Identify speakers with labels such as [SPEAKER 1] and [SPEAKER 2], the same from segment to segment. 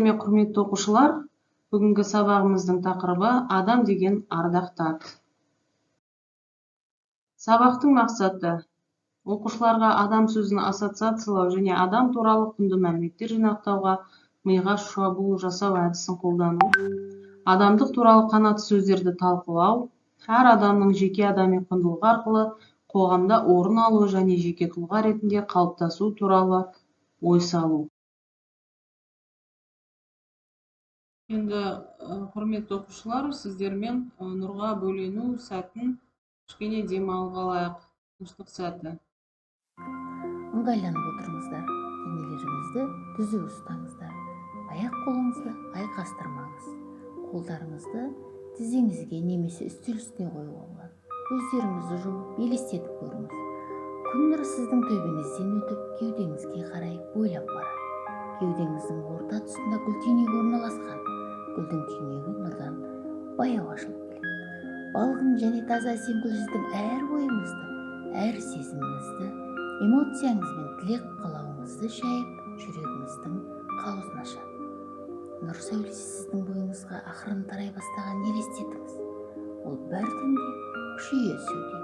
[SPEAKER 1] Ме, құрметті оқушылар, бүгінгі сабағымыздың тақырыбы «Адам деген ардақты ат». Сабақтың мақсаты: оқушыларға адам сөзін ассоциациялау және адам туралы құнды мәліметтер жинақтауға миға шабуыл жасау әдісін қолдану, адамдық туралы қанатты сөздерді талқылау, әр адамның жеке адами құндылығы арқылы қоғамда орын алуы және жеке тұлға ретінде қалыптасуы туралы ой салу. Енді, құрметті оқушылар, сіздермен нұрға бөлену сәтін кішкене демалып алайық. Тыныштық сәті.
[SPEAKER 2] Ыңғайланып отырыңыздар, денелеріңізді түзу ұстаңыздар, аяқ қолыңызды айқастырмаңыз, қолдарыңызды тізеңізге немесе үстел үстіне қоюға болады. Көздеріңізді жұмып, елестетіп көріңіз. Күн нұры сіздің төбеңізден өтіп, кеудеңізге қарай бойлап барады. Кеудеңіздің орта тұсында гүл түйнегі орналасқан. Гүлдің түйнегі нұрдан баяу ашылып келеді. Балғын және таза әсем гүл сіздің әр ойыңызды, әр сезіміңізді, эмоцияңыз бен тілек қалауыңызды шайып, жүрегіңіздің қауызын ашады. Нұр сәулесі сіздің бойыңызға ақырын тарай бастағанын елестетіңіз. Ол біртіндеп күшейе түсуде.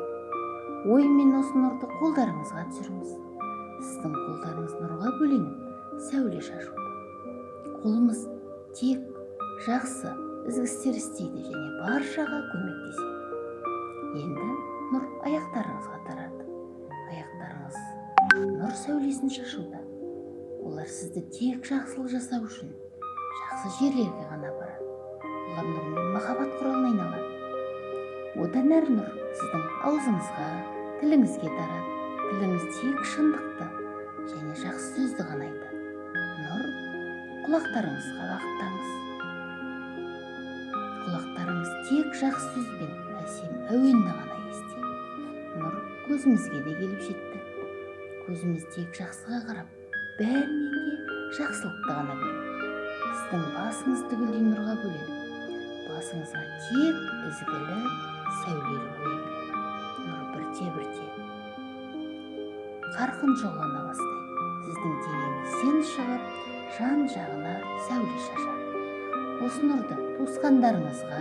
[SPEAKER 2] Оймен осы нұрды қолдарыңызға түсіріңіз. Сіздің қолдарыңыз нұрға бөленіп, сәуле шашуда. Қолымыз тек жақсы, ізгі істер істейді және баршаға көмектеседі. Енді нұр аяқтарыңызға тарады. Аяқтарыңыз нұр сәулесін шашуда. Олар сізді тек жақсылық жасау үшін жақсы жерлерге ғана апарады. Олар нұр мен махаббат құралына айналады. Одан әрі нұр сіздің аузыңызға, тіліңізге тарады. Тіліңіз тек шындықты және жақсы сөзді ғана айтады. Нұр құлақтарыңызға бағыттаңыз. Құлақтарыңыз тек жақсы сөз бен әсем әуенді ғана естиді. Нұр көзімізге де келіп жетті. Көзіміз тек жақсыға қарап, бәрінен де жақсылықты ғана көреді. Сіздің басыңыз түгелдей нұрға бөленіп, басыңызға тек ізгілі, сәулелі ой келеді. Нұр бірте-бірте қарқын шоғлана бастайды. Сіздің денеңізден шығып, жан-жағына сәуле шашады. Осы нұрды туысқандарыңызға,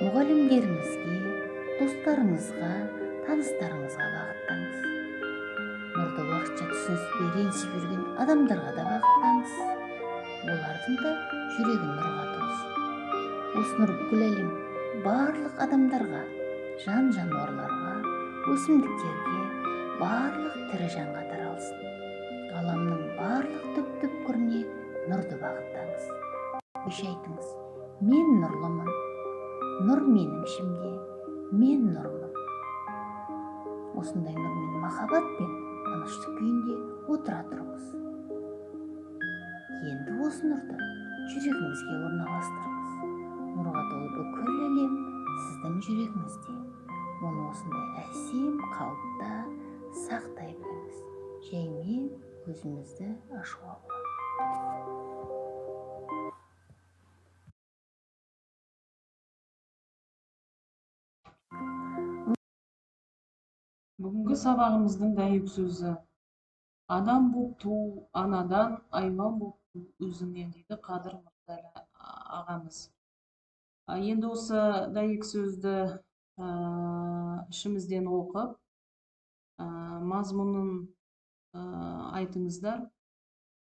[SPEAKER 2] мұғалімдеріңізге, достарыңызға, таныстарыңызға бағыттаңыз. Нұрды уақытша түсініспей, ренжіп жүрген адамдарға да бағыттаңыз. Олардың да жүрегі нұрға толсын. Осы нұр бүкіл әлем барлық адамдарға, жан жануарларға, өсімдіктерге, барлық тірі жанға таралсын. Ғаламның барлық түп-түпкіріне нұрды бағыттаңыз. Ойша айтыңыз: мен нұрлымын, нұр менің ішімде, мен нұрмын. Осындай нұр мен махаббат пен тыныштық күйінде отыра тұрыңыз. Енді осы нұрды жүрегіңізге орналастырыңыз. Нұрға толы бүкіл әлем сіздің жүрегіңізде. Оны осындай әсем қалыпта сақтай біліңіз. Жаймен көзімізді ашуға болады.
[SPEAKER 1] Бүгінгі сабағымыздың дәйек сөзі: адам боп туу анадан, айуан боп туу өзіңнен, дейді Қадыр Мырзалы ағамыз. Енді осы дәйек сөзді ішімізден оқып, мазмұнын айтыңыздар.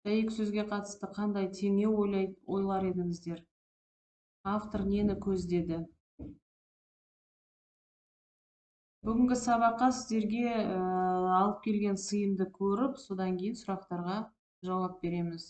[SPEAKER 1] Дәйек сөзге қатысты қандай теңеу ойлар едіңіздер? Автор нені көздеді? Бүгінгі сабаққа сіздерге алып келген сыйымды көріп, содан кейін сұрақтарға жауап береміз.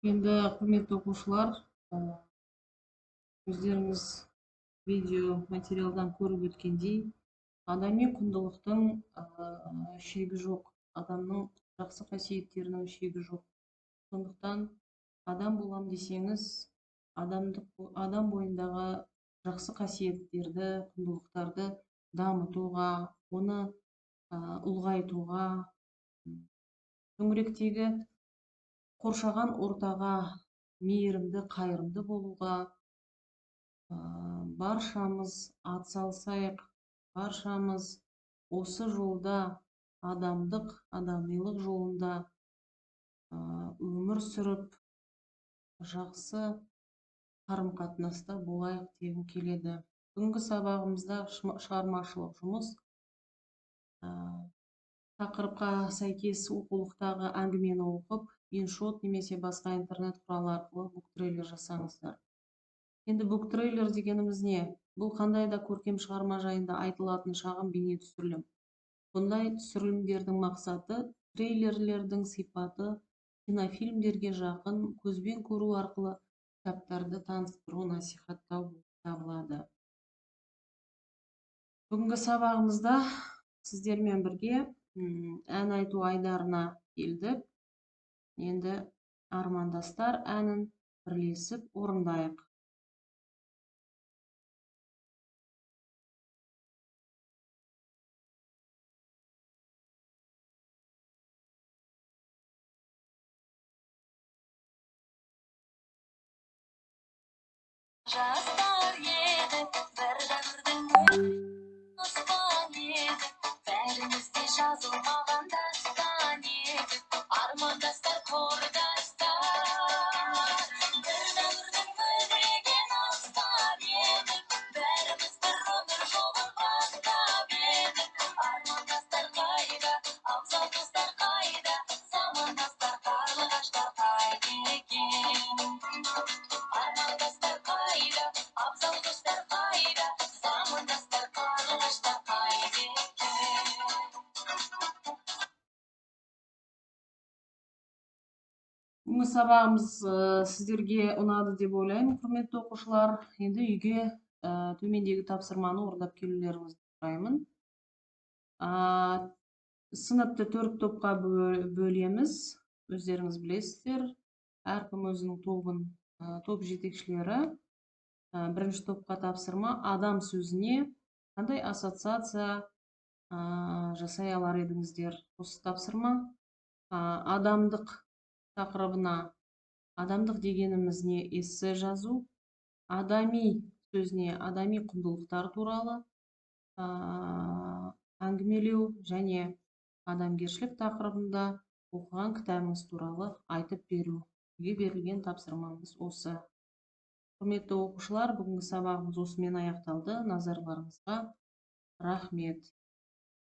[SPEAKER 1] Енді, құрметті оқушылар, өздеріңіз видео материалдан көріп өткендей, адами құндылықтың шегі жоқ, адамның жақсы қасиеттерінің шегі жоқ. Сондықтан адам болам десеңіз, адам бойындағы жақсы қасиеттерді, құндылықтарды дамытуға, оны ұлғайтуға, төңіректегі қоршаған ортаға мейірімді, қайырымды болуға баршамыз атсалысайық, баршамыз осы жолда, адамдық, адамилық жолында өмір сүріп, жақсы қарым-қатынаста болайық дегім келеді. Бүгінгі сабағымызда шығармашылық жұмыс тақырыпқа сәйкес оқулықтағы әңгімені оқып, InShot немесе басқа интернет құралы арқылы буктрейлер жасаңыздар. Енді буктрейлер дегеніміз не? Бұл қандай да көркем шығарма жайында айтылатын шағын бейне түсірілім. Бұндай түсірілімдердің мақсаты трейлерлердің сипаты кинофильмдерге жақын көзбен көру арқылы кітаптарды таныстыру, насихаттау болып табылады. Бүгінгі сабағымызда сіздермен бірге ән айту айдарына келдік. Енді армандастар әнін бірлесіп орындайық.
[SPEAKER 3] Жастар едік, бір дәуірдің оспан едік, бәріміз де жазылмаған дастан едік, армандастар құрдастар. Бір дәуірдің мөлдіреген аспан едік, бәріміз бір өмір жолын бастап едік. Армандастар қайда, абзал достар қайда, замандастар қарлығаштар қайда екен? Армандастар қайда, абзал достар қайда, замандастар қарлығаштар қайда екен?
[SPEAKER 1] Бүгінгі сабағымыз сіздерге ұнады деп ойлаймын, құрметті оқушылар. Енді үйге төмендегі тапсырманы орындап келулеріңізді сұраймын. Сыныпты 4 топқа бөлеміз. Өздеріңіз білесіздер. Әркім өзінің тобын, топ жетекшілері. Бірінші топқа тапсырма: адам сөзіне қандай ассоциация жасай алар едіңіздер? Осы тапсырма. Адамдық тақырыбына адамдық дегеніміз не, эссе жазу, адами сөзіне адами құндылықтар туралы әңгімелеу және адамгершілік тақырыбында оқыған кітабыңыз туралы айтып беру. Үйге берілген тапсырмамыз осы. Құрметті оқушылар, бүгінгі сабағымыз осымен аяқталды. Назарларыңызға рахмет.